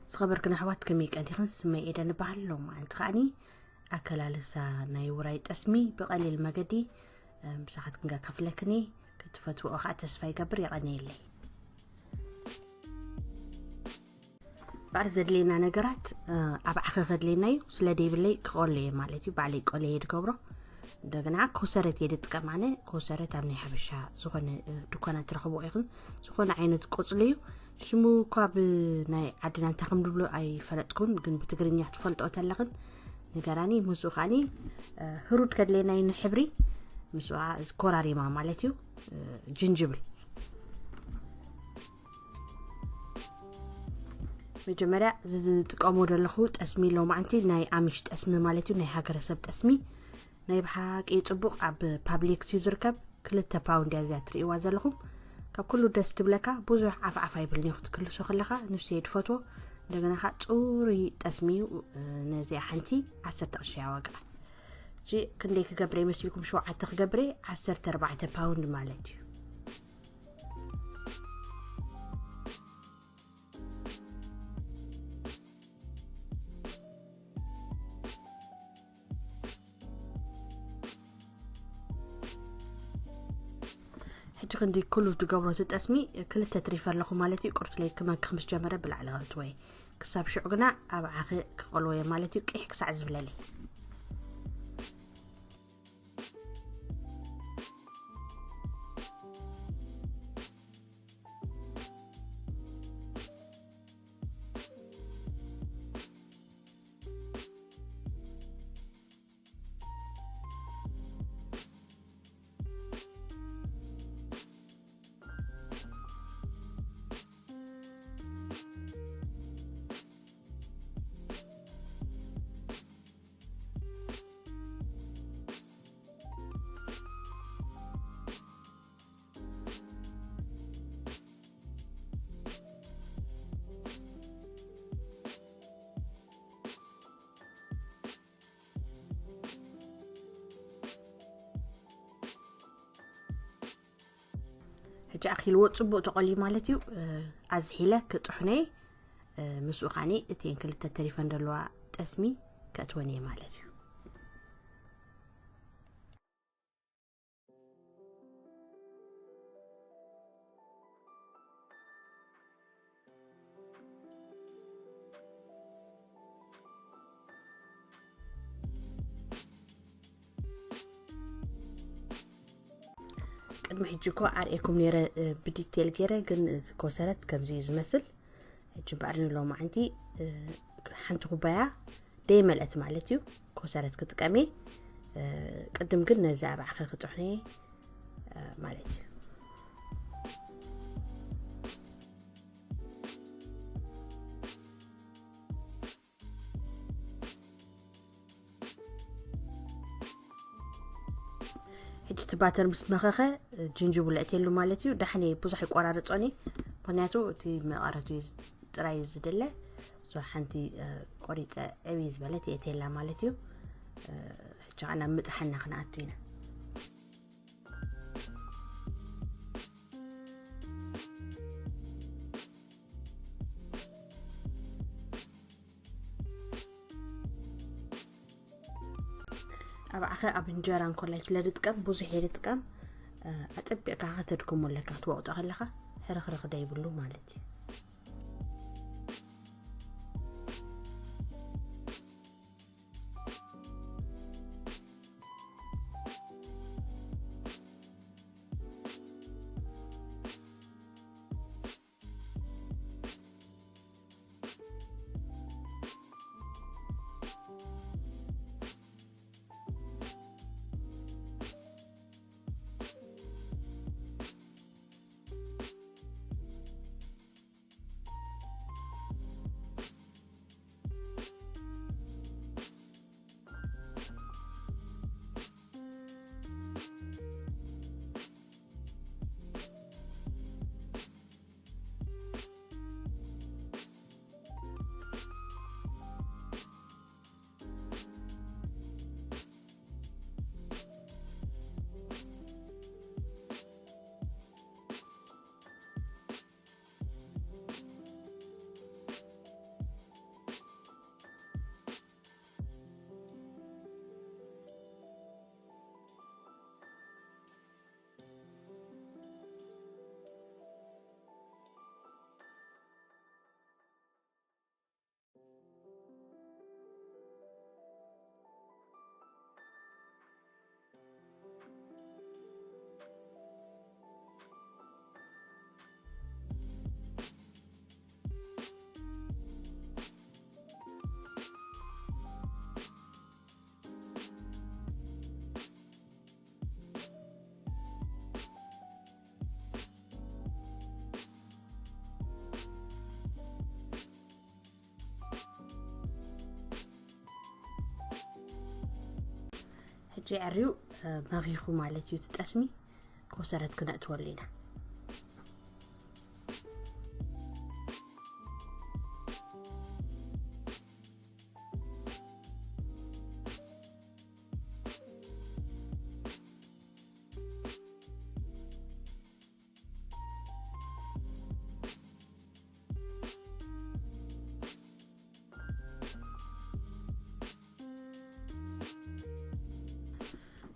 ዝኸበርክን ኣሕዋት፣ ከመይ ቀኒኽን? ስመይ ኤደን እበሃል። ሎማዓንቲ ከኣኒ ኣከላልሳ ናይ ውራይ ጠስሚ ብቐሊል መገዲ፣ እ፣ ምሳኻትክን ጋር ከፍለክኒ፣ ክትፈትውኦ ከዓ ተስፋ ይገብር። የቐንየለይ። ባዕሪ ዘድልየና ነገራት፣ እ፣ ኣብ ዓኸ ከድልየና እዩ። ስለ ደይብለይ ክቐሎ እየ ማለት እዩ። ባዕለይ ቆለ እየ ድገብሮ። እንደገና ኮሰረት እየ ድጥቀም ኣነ። ኮሰረት ኣብ ናይ ሓበሻ ዝኾነ፣ እ፣ ድኳናት ትረኽብዎ ኢኽን። ዝኾነ ዓይነት ቆጽሊ እዩ። ሽሙ እኳ ብናይ ዓድና እንታይ ከም ድብሎ ኣይፈለጥኩን፣ ግን ብትግርኛ ትፈልጦ ተለኽን ንገራኒ። ምስኡ ከኣኒ፣ እ፣ ህሩድ ከድልየና እዩ ንሕብሪ። ምስኡ ከዓ እዚ ኮራሪማ ማለት እዩ፣ እ፣ ጅንጅብል። መጀመርያ እዚ ዝጥቀሞ ዘለኹ ጠስሚ ሎማዓንቲ ናይ ኣሚሽ ጠስሚ ማለት እዩ፣ ናይ ሃገረሰብ ጠስሚ። ናይ ብሓቂ ጽቡቕ ኣብ ፓብሊክስ እዩ ዝርከብ። ክልተ ፓውንድ እያ እዚኣ ትርእይዋ ዘለኹም። ካብ ኩሉ ደስ ትብለካ፣ ብዙሕ ዓፍዓፍ ኣይብልን እዩ ክትክልሶ ከለኻ፣ ንሱ እየ ድፈትዎ። እንደገና ኸዓ ጽሩይ ጠስሚ እዩ። እ፣ ነዚኣ ሓንቲ ዓሰርተ ቅርሺ እያ ዋጋ። እጂ ክንደይ ክገብረ ይመስልኩም? ሸውዓተ ክገብረ፣ ዓሰርተ ኣርባዕተ ፓውንድ ማለት እዩ። ሕጂ ክንዲ ኩሉ ትገብሮ እቲ ጠስሚ ክልተ ትሪፈ ኣለኹ ማለት እዩ። ቁርብትለይ ክመክኽ ምስ ጀመረ ብላዕሊ ከእትዎ እየ። ክሳብ ሽዑ ግና ኣብ ዓኺ ክቐልዎ እየ ማለት እዩ፣ ቂሕ ክሳዕ ዝብለለይ። ሕጂ ኣኺልዎ ጽቡቕ ተቖልዩ ማለት እዩ። እ፣ ኣዝሒለ ክጥሕኖ እየ። እ፣ ምስኡ ኻኒ እተን ክልተ ተሪፈን ዘለዋ ጠስሚ ከእትወን እየ ማለት እዩ። ቅድሚ ሕጂ እኮ ኣርእየኩም ነይረ፣ እ፣ ብዲቴል ገይረ፣ ግን እዚ ኮሰረት ከምዚ እዩ ዝመስል። ሕጂ እምበኣር ንሎማዓንቲ፣ እ፣ ሓንቲ ኩባያ ደይመልአት ማለት እዩ፣ ኮሰረት ክጥቀም እየ። እ፣ ቅድም ግን ነዚ ኣብ ዓኸ ክጥሕኖ እየ፣ እ፣ ማለት እዩ። ሕጂ እቲ ባተር ምስ መኸኸ፣ ጅንጅብል እትየሉ ማለት እዩ። ዳሕኔ ብዙሕ ይቆራርጾኒ፣ ምኽንያቱ እቲ መቐረቱ እዩ ዝ-፣ ጥራይ እዩ ዝድለ። እዞ ሓንቲ፣ እ፣ ቆሪጸ ዕብይ ዝበለት እየ እትየላ ማለት እዩ። እ፣ ሕጂ ኸዓ ናብ ምጥሓና ክንኣቱ ኢና። ኣብ ዓኸ ኣብ እንጀራ እንኮላይ ስለ ዝጥቀም ብዙሕ እየ ዝጥቀም። እ፣ ኣጸቢቕካ ከተድክሞ ኣለካ ክትወቕጦ ከለኻ ሕርኽርኽ ደይብሉ ማለት እዩ። ሸዕሪው መኺኹ ማለት እዩ። ትጠስሚ ኮሰረት ክነእትወሉ ኢና።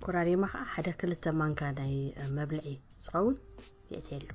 ኮራሪማ ከዓ ሓደ ክልተ ማንካ ናይ መብልዒ ዝኸውን የእትየሉ።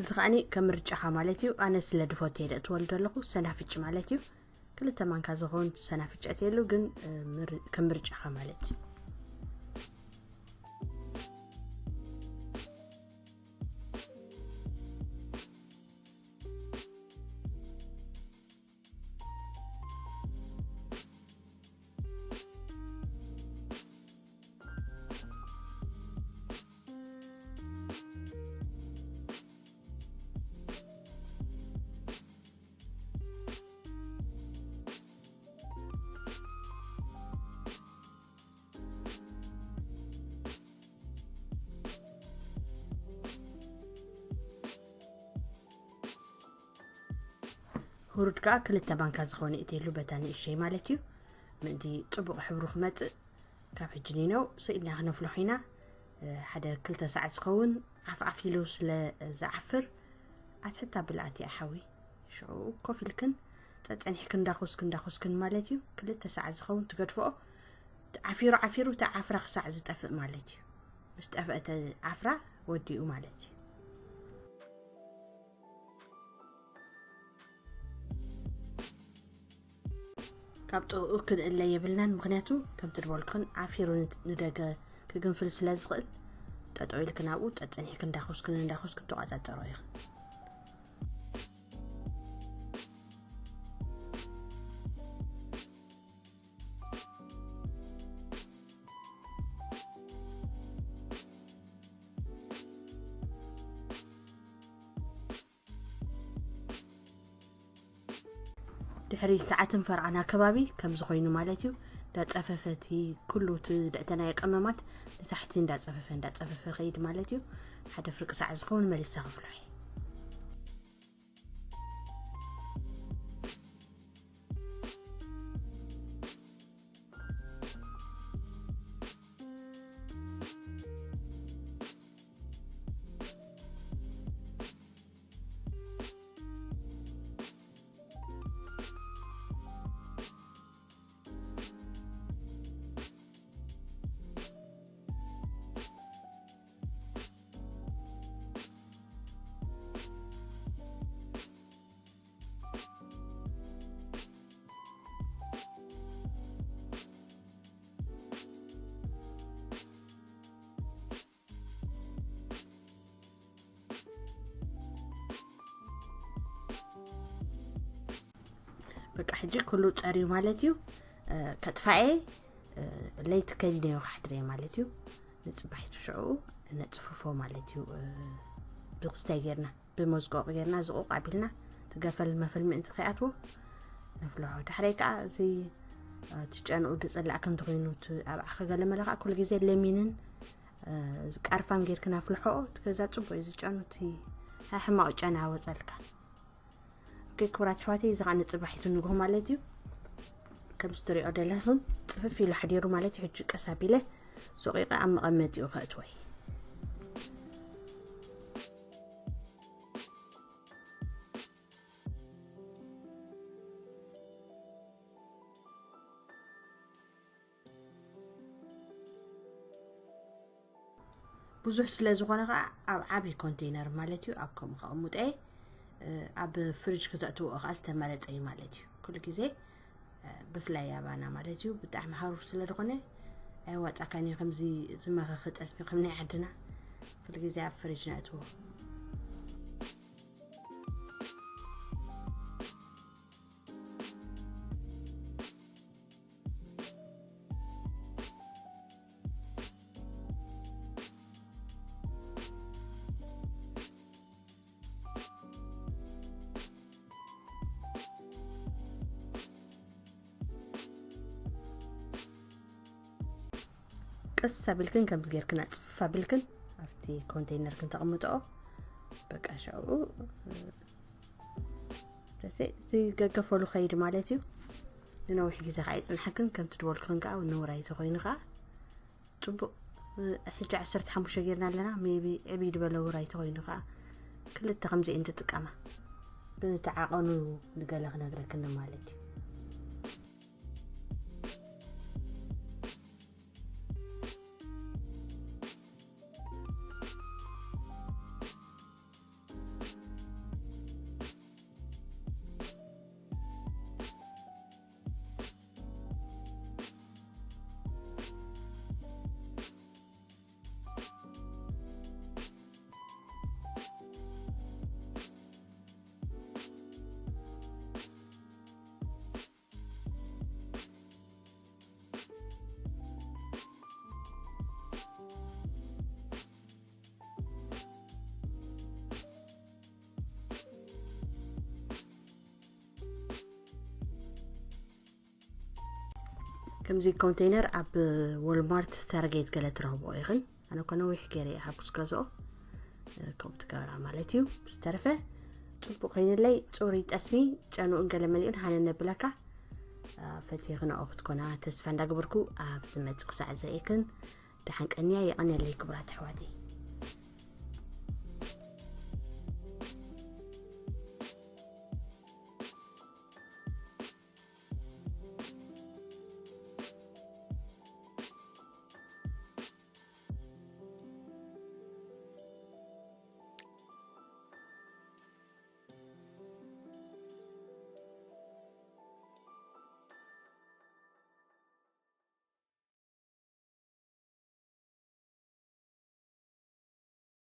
እዚ ከዓኒ ከም ምርጫኻ ማለት እዩ። ኣነ ስለ ድፈትየ ደእትወሉ ዘለኹ ሰናፍጭ ማለት እዩ። ክልተ ማንካ ዝኸውን ሰናፍጭ ኣትየሉ፣ ግን ከም ምርጫኻ ማለት እዩ። ሁሩድ ከዓ ክልተ ባንካ ዝኾነ እትየሉ በታ ንእሸይ ማለት እዩ። ምእንቲ ፅቡቕ ሕብሩ ክመፅእ ካብ ሕጂ ኒነው ስኢልና ክነፍልሖ ኢና። ሓደ ክልተ ሰዓት ዝኸውን ዓፍ ዓፍ ኢሉ ስለ ዝዓፍር ኣትሕታ ብልኣት እያ ሓዊ። ሽዑ ኮፍ ኢልክን ፀፀኒሕክን እንዳኾስክን እንዳኾስክን ማለት እዩ። ክልተ ሰዓት ዝኸውን ትገድፍኦ። ዓፊሩ ዓፊሩ እቲ ዓፍራ ክሳዕ ዝጠፍእ ማለት እዩ። ምስ ጠፍአ እቲ ዓፍራ ወዲኡ ማለት እዩ። ካብ ጥቕኡ ክንእለ የብልናን፣ ምኽንያቱ ከምቲ ዝበልኩን ዓፊሩ ንደገ ክግንፍል ስለ ዝኽእል ጠጠው ኢልክን ኣብኡ ጠፀኒሕክን እንዳኾስክን እንዳኾስክን ተቋፃፀሮ ኢኽን። ድሕሪ ሰዓትን ፈርቓን ኣከባቢ ከምዚ ኮይኑ ማለት እዩ። ዳፀፈፈቲ ኩሉ እቲ ደእተናዮ ቀመማት ንታሕቲ እንዳፀፈፈ እንዳፀፈፈ ከይድ ማለት እዩ። ሓደ ፍርቂ ሰዓት ዝኸውን መሊሳ ክፍልሖ እየ። በቃ ሕጂ ኩሉ ጸርዩ ማለት እዩ። ከጥፋኤ ለይቲ ከሊነዮ ክሓድር እየ ማለት እዩ። ንጽባሒቱ ሽዑ ነጽፍፎ ማለት እዩ። ብክስታይ ጌርና ብመዝቆቕ ጌርና ዝቑቕ ኣቢልና ትገፈል መፈል ምእንቲ ከይኣትዎ ነፍልሖ። ዳሕራይ ከዓ እዚ እቲ ጨንኡ ድጽላእ ከም ተኾይኑ ኣብዓ ከገለመለ ከዓ ኩሉ ግዜ ለሚንን ቃርፋን ጌርክን ኣፍልሖ። እቲ ገዛ ጽቡቅ እዩ ዝጨኑ። እቲ ሕማቕ ጨና ኣወጸልካ። ኦኬ ክቡራት ኣሕዋተይ፣ እዚ ከዓ ንጽባሒቱ ንግሆ ማለት እዩ። ከም ዝትሪኦ ደለኹም ጽፍፍ ኢሉ ሓዲሩ ማለት እዩ። ሕጂ ቀስ ኣቢለ ሶቂቀ ኣብ መቐመጢኡ ከእትወይ። ብዙሕ ስለ ዝኾነ ከዓ ኣብ ዓብዪ ኮንቴይነር ማለት እዩ ኣብ ከምኡ ከቐምጦ እየ። ኣብ ፍሪጅ ክተእትውኦ ከዓ ዝተመረፀ እዩ ማለት እዩ። ኩሉ ግዜ ብፍላይ ኣባና ማለት እዩ ብጣዕሚ ሃሩር ስለ ዝኾነ ኣይዋፃካን እዩ። ከምዚ ዝመኸኸ ጠስሚ ከም ናይ ዓድና ኩሉ ግዜ ኣብ ፍሪጅ ነእትዎ። ቅስ ኣቢልክን ከምዚ ጌርክን ኣፅፍፍ ኣቢልክን ኣብቲ ኮንቴይነር ክን ተቐምጥኦ። በቃ ሽዑ ደሴ እቲ ገገፈሉ ከይድ ማለት እዩ። ንነዊሕ ግዜ ከዓ ይፅንሐክን ከምቲ ድበልኩክን ከዓ ንውራይ ተኮይኑ ከዓ ፅቡቅ። ሕጂ ዓሰርተ ሓሙሽተ ጌርና ኣለና። ሜቢ ዕብይ ዝበለ ውራይ ተኮይኑ ከዓ ክልተ ከምዚ እየን ዝጥቀማ። ግን እቲ ዓቐኑ ንገለ ክነግረክን ማለት እዩ። ከምዚ ኮንቴይነር ኣብ ወልማርት፣ ታርጌት ገለ ትረኽብኦ ኢኽን። ኣነ እኮ ነዊሕ ገይረ እየ ካብ ክስገዝኦ፣ ከምኡ ትገብራ ማለት እዩ። ዝተረፈ ፅቡቅ ኮይንለይ። ፅሩይ ጠስሚ ጨንኡን ገለ መሊኡን ሃነን ነብለካ። ፈትየ ክንኦ ክትኮና ተስፋ እንዳገበርኩ ኣብ ዝመፅእ ክሳዕ ዝርእየክን ደሓን ቀንያ። የቐንየለይ ክቡራት ኣሕዋተይ።